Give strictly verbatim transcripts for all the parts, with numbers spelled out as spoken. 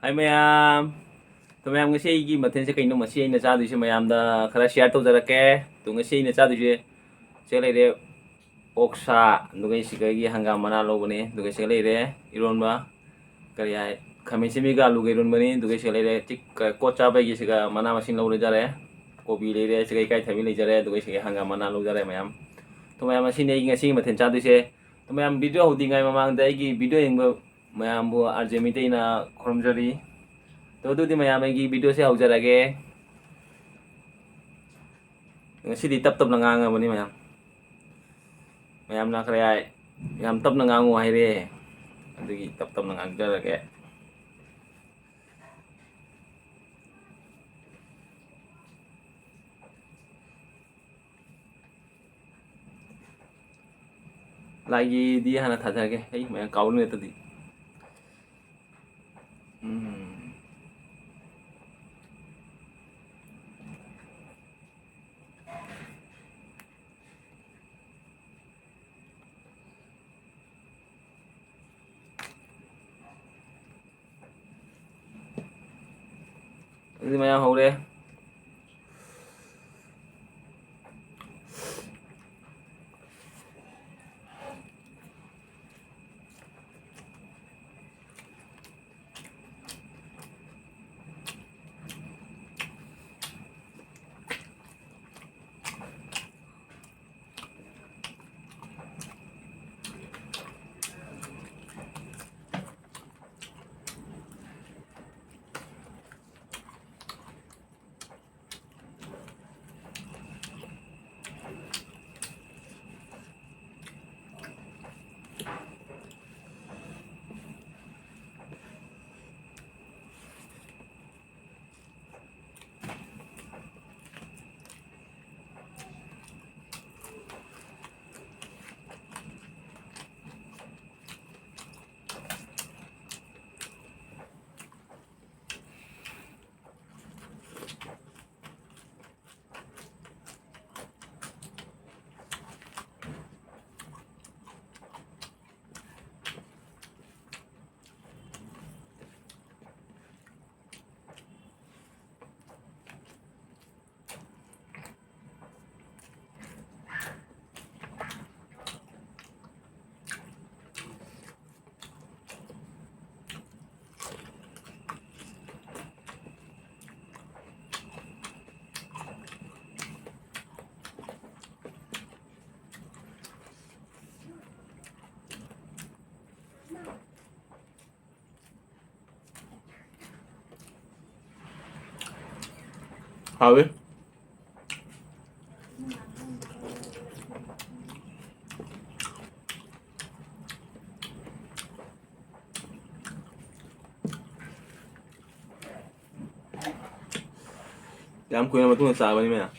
ꯍꯥꯏ ꯃꯌꯥꯝ꯫ ꯑꯗꯣ ꯃꯌꯥꯝ, ꯉꯁꯤ ꯑꯩꯒꯤ ꯃꯊꯦꯜꯁꯦ ꯀꯩꯅꯣ? ꯉꯁꯤ ꯑꯩꯅ ꯆꯥꯗꯣꯏꯁꯦ ꯃꯌꯥꯝꯗ ꯈꯔ share ꯇꯧꯖꯔꯛꯀꯦ꯫ ꯑꯗꯣ ꯉꯁꯤ ꯑꯩꯅ ꯆꯥꯗꯣꯏꯁꯦ ꯁꯤꯗ ꯂꯩꯔꯦ, ꯑꯣꯛꯁꯥ, ꯑꯗꯨꯒ ꯁꯤꯗꯒꯤ ꯍꯪꯒꯥꯝ ꯃꯅꯥ ꯂꯧꯕꯅꯦ, ꯑꯗꯨꯒ ꯁꯤꯗ ꯂꯩꯔꯦ ꯏꯔꯣꯟꯕ, ꯀꯔꯤ ꯍꯥꯏ, ꯈꯥꯃꯦꯟ ꯑꯁꯤꯟꯕꯤꯒ ꯑꯂꯨꯒ ꯏꯔꯣꯟꯕꯅꯤ꯫ ꯑꯗꯨꯒ ꯁꯤꯗ ꯂꯩꯔꯦ ꯆꯤꯛ-, ꯀ-, ꯀꯣꯠ ꯆꯥꯕꯒꯤ ꯁꯤꯒ ꯃꯅꯥ ꯃꯁꯤꯡ ꯂꯧꯔ ꯆꯥꯔꯦ꯫ ꯀꯣꯕꯤ ꯂꯩꯔꯦ, ꯁꯤꯒ ꯏꯀꯥꯏꯊꯕꯤ ꯂꯩꯖꯔꯦ, ꯑꯗꯨꯒ ꯁꯤꯒ ꯍꯪꯒꯥꯝ ꯃꯅꯥ ꯂꯧꯖꯔꯦ ꯃꯌꯥꯝ꯫ ꯑꯗꯣ ꯃꯌꯥꯝ, ꯑꯁꯤꯅꯤ ꯑꯩꯒꯤ ꯉꯁꯤꯒꯤ ꯃꯊꯦꯜ ꯆꯥꯗꯣꯏꯁꯦ꯫ ꯑꯗꯣ ꯃꯌꯥꯝ, video ꯍꯧꯗ꯭ꯔꯤꯉꯩ ꯃꯃꯥꯡꯗ ꯑꯩꯒꯤ video ꯌꯦꯡꯕ ꯃꯌꯥꯝꯕꯨ ꯑꯥꯔ ꯖꯦ ꯃꯤꯇꯩꯅ ꯈꯨꯔꯨꯝꯖꯔꯤ꯫ ꯑꯗꯣ ꯑꯗꯨꯗꯤ ꯃꯌꯥꯝ, ꯑꯩꯒꯤ videoꯁꯦ ꯍꯧꯖꯔꯒꯦ꯫ ꯉꯁꯤꯗꯤ ꯇꯞ ꯇꯞꯅ ꯉꯥꯡꯉꯕꯅꯤ ꯃꯌꯥꯝ꯫ ꯃꯌꯥꯝꯅ ꯈꯔ ꯌꯥꯏ, ꯌꯥꯝ ꯇꯞꯅ ꯉꯥꯡꯉꯨ ꯍꯥꯏꯔꯦ꯫ ꯑꯗꯨꯒꯤ ꯇꯞ ꯇꯞꯅ ꯉꯥꯡꯖꯔꯒꯦ꯫ ꯂꯥꯏꯒꯤꯗꯤ ꯍꯥꯟꯅ ꯊꯥꯖꯔꯒꯦ꯫ ꯑꯩ ꯃꯌꯥꯝ ꯀꯥꯎꯅꯤ ꯅꯠꯇꯗꯤ꯫ ꯎꯝ꯫ ꯑꯗꯨꯗꯤ ꯃꯌꯥꯝ ꯍꯧꯔꯦ꯫ ꯍꯥꯎꯋꯤ꯫ ꯌꯥꯝ ꯀꯨꯏꯔ ꯃꯇꯨꯡꯗ ꯆꯥꯕꯅꯤ ꯃꯌꯥꯝ꯫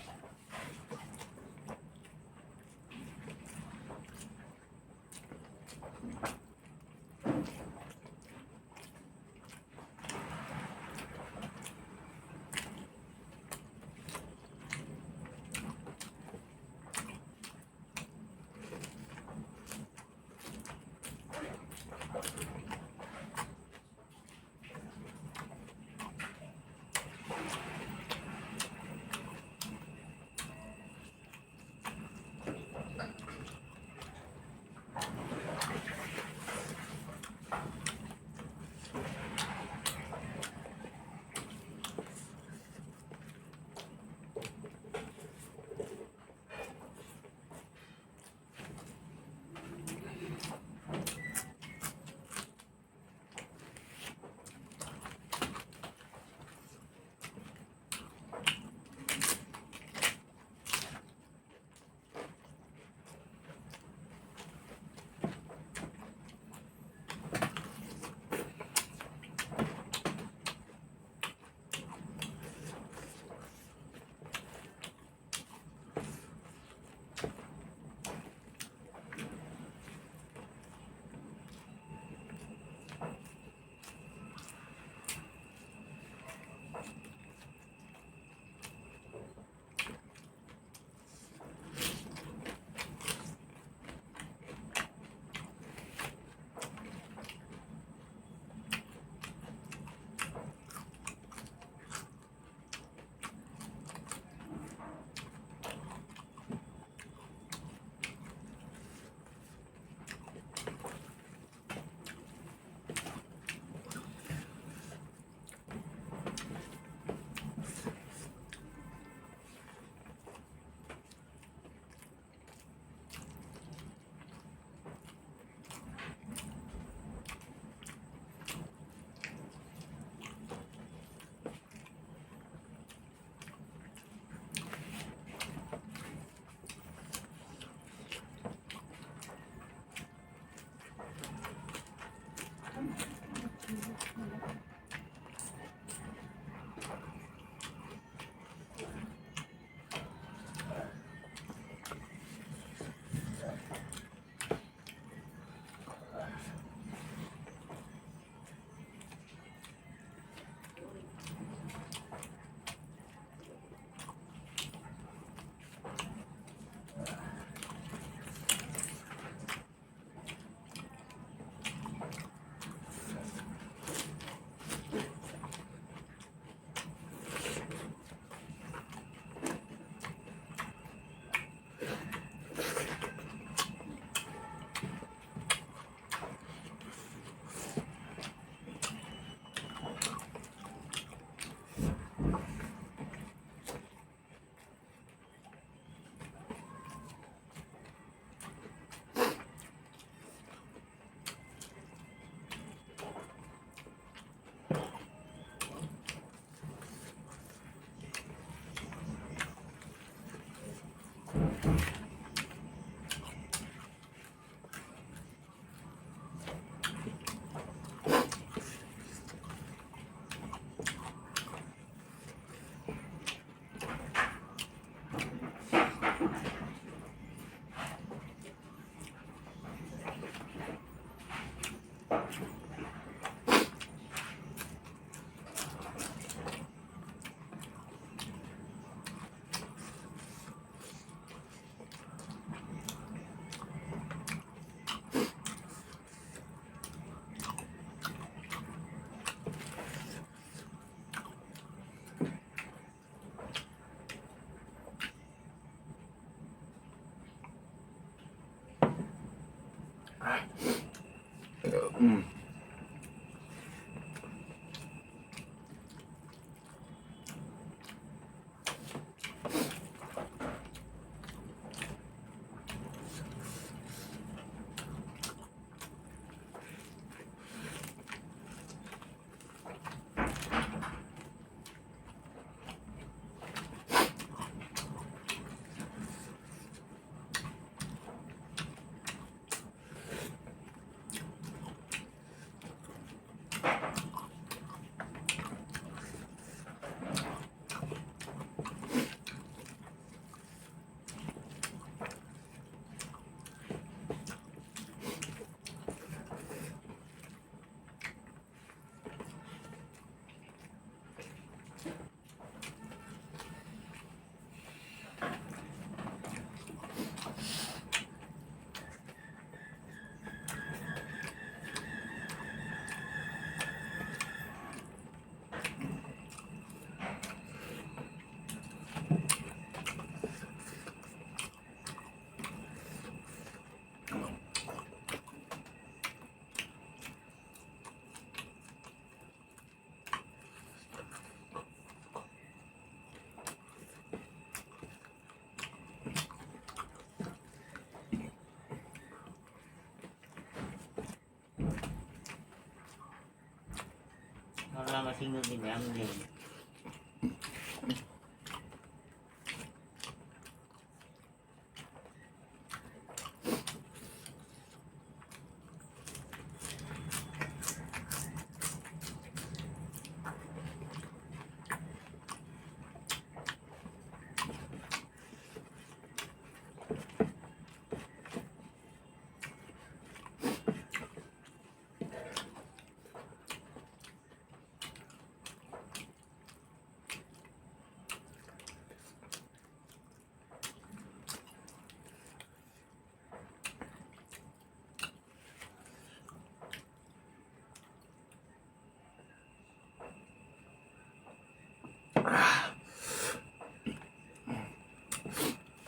ꯃꯁꯤꯡꯗꯨꯗꯤ ꯃꯌꯥꯝ ꯂꯩ꯫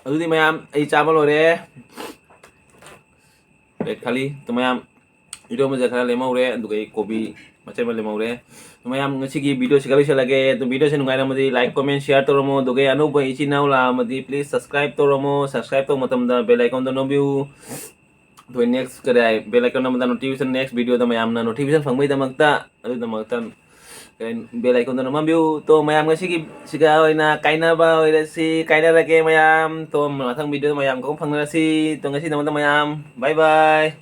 ꯑꯗꯨꯗꯤ ꯃꯌꯥꯝ, ꯑꯩ ꯆꯥꯕ ꯂꯣꯏꯔꯦ꯫ ꯄ꯭ꯂꯦꯠ ꯈꯥꯂꯤ꯫ ꯑꯗꯨ ꯃꯌꯥꯝ, ꯏꯔꯣꯝꯕꯁꯦ ꯈꯔ ꯂꯦꯝꯍꯧꯔꯦ, ꯑꯗꯨꯒ ꯑꯩ ꯀꯣꯕꯤ ꯃꯆꯦꯠ ꯑꯃ ꯂꯦꯝꯍꯧꯔꯦ꯫ ꯑꯗꯨ ꯃꯌꯥꯝ, ꯉꯁꯤꯒꯤ ꯚꯤꯗꯤꯑꯣꯁꯤꯒ ꯂꯣꯏꯁꯤꯜꯂꯒꯦ꯫ ꯑꯗꯨ ꯚꯤꯗꯤꯑꯣꯁꯤ ꯅꯨꯡꯉꯥꯏꯔꯝꯃꯗꯤ like, comment, share ꯇꯧꯔꯝꯃꯣ, ꯑꯗꯨꯒ ꯑꯅꯧꯕ ꯏꯆꯤꯟ ꯏꯅꯥꯎ ꯂꯥꯛꯑꯝꯃꯗꯤ please subscribe ꯇꯧꯔꯝꯃꯣ꯫ Subscribe ꯇꯧꯕ ꯃꯇꯝꯗ bell icon ꯗꯣ ꯅꯝꯕꯤꯌꯨ꯫ ꯑꯗꯨꯒ next ꯀꯔꯤ ꯍꯥꯏ, bell icon ꯅꯝꯕꯗ notification, next ꯚꯤꯗꯤꯑꯣꯗ ꯃꯌꯥꯝꯅ notification ꯐꯪꯕꯒꯤꯗꯃꯛꯇ, ꯑꯗꯨꯒꯤꯗꯃꯛꯇ bell icon ꯗꯣ ꯅꯝꯕꯤꯌꯨ꯫ ꯇꯣ ꯃꯌꯥꯝ, ꯉꯁꯤꯒꯤ ꯁꯤꯒ ꯑꯣꯏꯅ ꯀꯥꯏꯅꯕ ꯑꯣꯏꯔꯁꯤ, ꯀꯥꯏꯅꯔꯒꯦ ꯃꯌꯥꯝ꯫ ꯇꯣ ꯃꯊꯪ ꯚꯤꯗꯤꯑꯣꯗ ꯃꯌꯥꯝ ꯀꯣꯡ ꯐꯪꯅꯔꯁꯤ꯫ ꯇꯣ ꯉꯁꯤꯒꯤꯗꯃꯛꯇ ꯃꯌꯥꯝ bye bye꯫